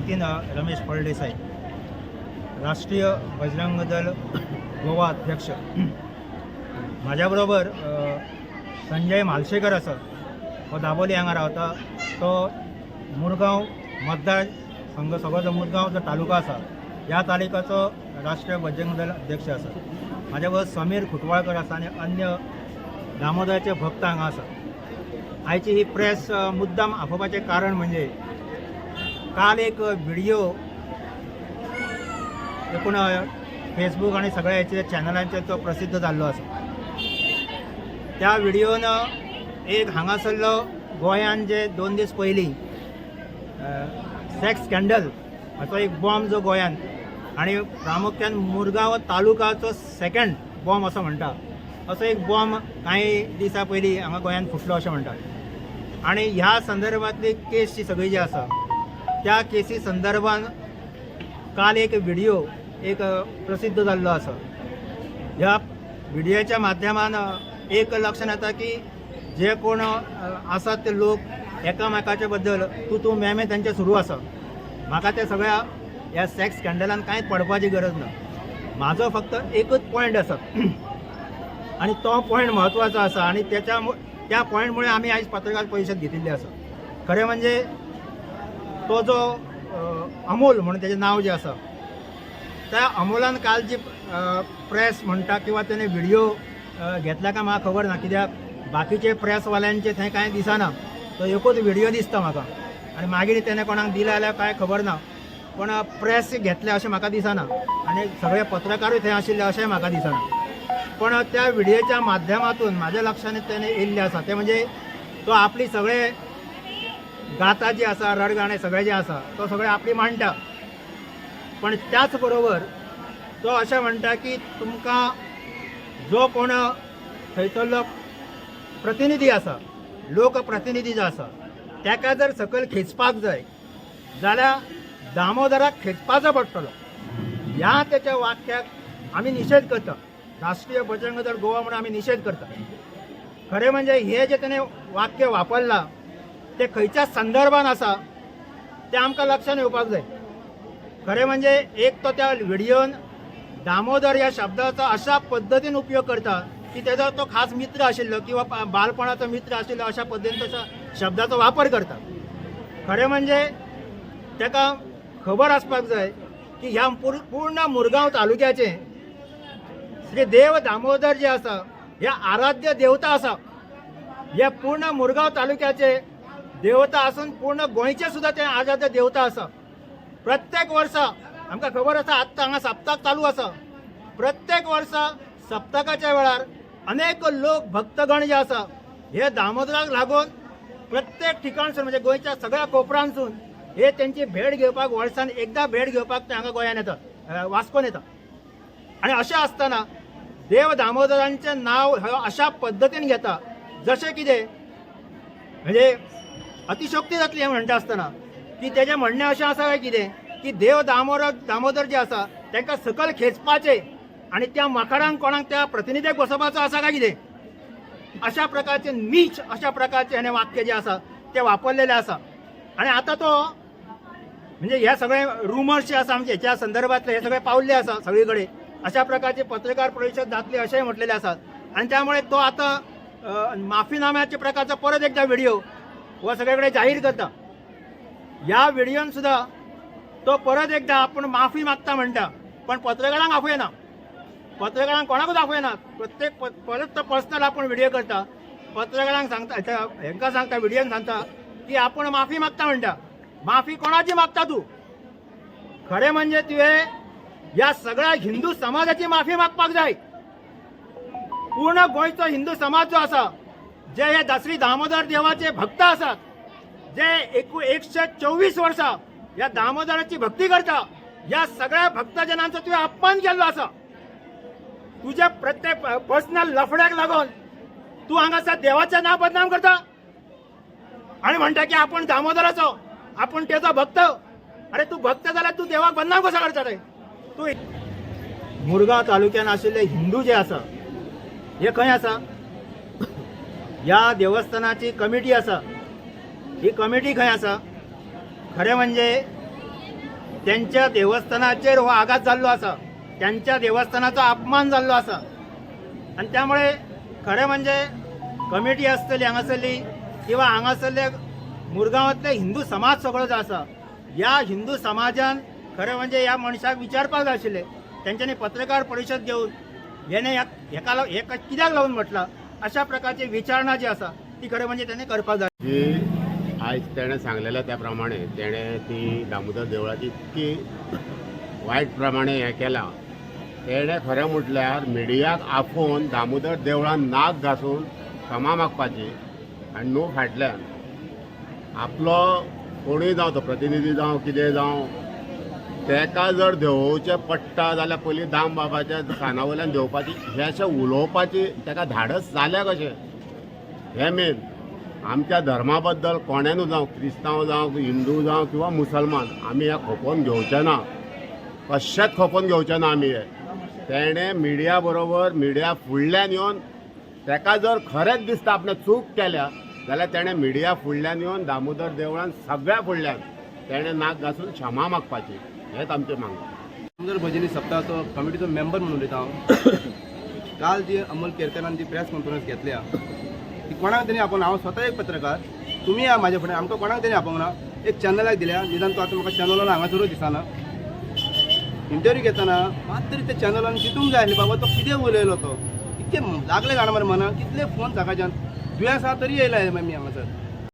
नितीन रमेश फळदेसाय, राष्ट्रीय बजरंग दल गोवा अध्यक्ष. म्हाज्या बरोबर संजय म्हालशेकर आसा. हो दाबोली हांगा रावता. तो मुरगांव मतदार संघ, सगळो जो मुरगांव जो तालुका आसा, ह्या तालुक्याचो राष्ट्रीय बजरंग दल अध्यक्ष आसा. म्हाज्या बरोबर समीर खुटवाळकर आसा आनी अन्य दामोदराचे भक्त हांगा आसा. आयची ही प्रेस मुद्दाम आपोवपाचें कारण म्हणजे काल एक व्हिडिओ एकूण फेसबूक आनी सगळ्या हेचेर चॅनलांचेर तो प्रसिद्ध जाल्लो आसा. त्या व्हिडिओन एक हांगासरलो गोंयान जे 2 दीस पयलीं सेक्स स्कँडल हाचो एक बॉम्ब जो गोंयान आनी प्रामुख्यान मुरगांव तालुकाचो सेकंड बॉम्ब असो म्हणटा, असो एक बॉम्ब कांय दिसां पयलीं हांगा गोंयान फुटलो अशें म्हणटा. आनी ह्या संदर्भातली केस जी सगळी जी आसा, त्या केसी संदर्भान काल एक व्हिडिओ एक प्रसिद्ध जाल्लो आसा. ह्या व्हिडिओच्या माध्यमान एक लक्षात येता की जे कोण आसात ते लोक एकामेकाच्या बद्दल तूं तूं मैं मैं तेंचें सुरू आसा. म्हाका ते सगळ्या ह्या सेक्स स्कँडलान कांयच पडपाची गरज ना. म्हाजो फक्त एकूच पॉयंट आसा आनी तो पॉयंट म्हत्वाचो आसा आनी त्या पॉयंटमुळे आमी आयज पत्रकार परिशद घेतिल्ली आसा. खरें म्हणजे तो जो अमोल म्हणून तेजें नांव जें आसा, त्या अमोलान काल जी प्रेस म्हणटा किंवा तेणे व्हिडिओ घेतला काय म्हाका खबर ना, कित्याक बाकीचे प्रेसवाल्यांचे थंय कांय दिसना. तो एकूच व्हिडिओ दिसता म्हाका आनी मागीर तेणे कोणाक दिला जाल्यार कांय खबर ना, पण प्रेस घेतले अशें म्हाका दिसना आनी सगळे पत्रकारूय थंय आशिल्ले अशेंय म्हाका दिसना. पण त्या व्हिडिओच्या माध्यमातून म्हाज्या लक्षांत तेणे येयल्लें आसा तें म्हणजे तो आपली सगळे गाथा जी आसा, रडगाणें सगळें जें आसा, तो सगळें आपली मांडटा. पण त्याच बरोबर तो अशें म्हणटा की तुमकां जो कोण थंयसरलो प्रतिनिधी आसा, लोकप्रतिनिधी जो आसा, ताका जर सकयल खेचपाक जाय जाल्यार दामोदराक खेचपाचो पडटलो. ह्या तेच्या वाक्याक आमी निशेध करता. राष्ट्रीय बजरंग दल गोवा म्हणून आमी निशेध करता. खरें म्हणजे हे जे तेणे वाक्य वापरलां ते खंयच्या संदर्भान आसा तें आमकां लक्षात येवपाक जाय. खरें म्हणजे एक तो त्या व्हिडियोन दामोदर ह्या शब्दाचो अशा पद्दतीन उपयोग करता की तेजो तो खास मित्र आशिल्लो किंवा बालपणाचो मित्र आशिल्लो अशा पद्दतीन तो शब्दाचो वापर करता. खरें म्हणजे ताका खबर आसपाक जाय की ह्या पूर्ण मुरगांव तालुक्याचें श्री देव दामोदर जे आसा, हे आराध्य देवता आसा. हे पूर्ण मुरगांव तालुक्याचे देवता आसून पूर्ण गोंयचे सुद्दां ते आराध्य देवता आसा. प्रत्येक वर्सा आमकां खबर आसा, आत्तां हांगा सप्तक चालू आसा. प्रत्येक वर्सा सप्तकाच्या वेळार अनेक लोक भक्तगण जे आसा, हे दामोदराक लागून प्रत्येक ठिकाणसून, म्हणजे गोंयच्या सगळ्या कोपरांसून हे तेंची भेट घेवपाक, वर्सान एकदां भेट घेवपाक ते हांगा गोंयान येतात, वास्कोन येतात. आणि अशें आसतना देव दामोदरांचें नांव हे अशा पद्दतीन घेता जशें कितें म्हणजे अतिशयोक्ती जातली हें म्हणटा आसतना की तेजें म्हणणें अशें आसा काय कितें की देव दामोदर दामोदर जे आसा तांकां सकयल खेचपाचें आनी त्या मखारांक कोणाक त्या प्रतिनिधीक बसोवपाचो आसा काय कितें, अशा प्रकारचे नीच अशा प्रकारचे हेणे वाक्य जे आसा ते वापरलेले आसा. आनी आतां तो म्हणजे हे सगळे रुमर्स जे आसा आमचे हेच्या संदर्भातले, हे सगळे पावल्ले आसा सगळी कडेन. अशा प्रकारचे पत्रकार परिशद जातली अशेंय म्हटलेले आसा आनी त्यामुळे तो आतां माफीनाम्याच्या प्रकारचा परत एकदा व्हिडिओ हो सगळे कडेन जाहीर करता. ह्या व्हिडिओन सुद्दां तो परत एकदा आपूण माफी मागता म्हणटा, पण पत्रकारांक आपयना, पत्रकारांक कोणाकूच आपयना. प्रत्येक परत तो पर्सनल आपूण व्हिडिओ करता, पत्रकारांक सांगता, हेंकां सांगता, व्हिडियोन सांगता की आपूण माफी मागता म्हणटा. माफी कोणाची मागता तूं? खरें म्हणजे तुवें ह्या सगळ्या हिंदू समाजाची माफी मागपाक जाय. पूर्ण गोंयचो हिंदू समाज जो आसा, जे हे श्री दामोदर देवाचे भक्त आसात, जे 124 वर्सां ह्या दामोदराची भक्ती करता, ह्या सगळ्या भक्तजनांचो तुवें अपमान केल्लो आसा. तुज्या प्रत्येक पर्सनल लफड्याक लागून तूं हांगासर देवाचें नांव बदनाम करता आणि म्हणटा की आपण दामोदराचो, आपण तेजो भक्त. अरे, तूं भक्त जाल्यार तूं देवाक बदनाम कसो करता रे तूं? मुरगांव तालुक्यान आशिल्ले हिंदू जे आसा, हे खंय आसा? ह्या देवस्थानाची कमिटी आसा, ही कमिटी खंय आसा? खरें म्हणजे त्यांच्या देवस्थानाचेर हो आघात जाल्लो आसा, त्यांच्या देवस्थानाचो अपमान जाल्लो आसा. आनी त्यामुळे खरें म्हणजे कमिटी आसतली हांगासरली किंवा हांगासरले मुरगांवांतले हिंदू समाज सगळो जो आसा, ह्या हिंदू समाजान खरें म्हणजे ह्या मनशाक विचारपाक जाय आशिल्लें. तेंच्यांनी पत्रकार परिशद घेवन हेणे हेका हे कित्याक लावन म्हटलां अशा प्रकारची विचारणा जी आसा ती खरें म्हणजे तेणें करपाक जाय. जी आयज तेणें सांगलेलें त्या प्रमाणे तेणें ती दामोदर देवळाची इतकी वायट प्रमाणे हें केलां. तेणें खरें म्हटल्यार मिडियाक आपोवन दामोदर देवळान नाक घासून क्षमा मागपाची आनी न्हू फाटल्यान आपलो कोणूय जावं, तो प्रतिनिधी जावं, कितें जावं, तेका जर देंवोवचें पडटा जाल्यार पयलीं दाम बाबाच्या खाना वयल्यान देंवपाची, हें अशें उलोवपाची तेका धाडस जालें कशें? हें मेन. आमच्या धर्मा बद्दल कोणेनू जावं, क्रिस्तांव जावं, हिंदू जावं किंवा मुसलमान, आमी हें खपोवन घेवचे ना, कशेंच खपोवन घेवचे ना आमी हें. तेणें मिडिया बरोबर मिडिया फुडल्यान येवन, तेका जर खरेंच दिसता आपणें चूक केल्या जाल्यार तेणें मिडिया फुडल्यान येवन दामोदर देवळान सगळ्या फुडल्यान तेणें नाक घासून क्षमा मागपाची, हेंच आमचें मागणें. दामोदर भजनी सप्ताहाचो कमिटीचो मेंबर म्हणून उलयता हांव. काल जी अमोल केरकरान जी प्रेस कॉन्फरन्स घेतल्या ती कोणाक तेणी आपोवना. हांव स्वता एक पत्रकार, तुमी या म्हाज्या फुडें, आमकां कोणाक तेणी आपोवना. एक चॅनलाक दिल्या, निदान तो आतां म्हाका चॅनलान हांगासरूय दिसना. इंटरव्यू घेतना मात तरी त्या चॅनलान चिंतूंक जाय आसलें बाबा तो कितें उलयलो तो. इतकें लागलें जाणा मरे मनाक, कितले फोन सकाळच्यान, दुयेंस आसा तरी येयला आमी हांगासर.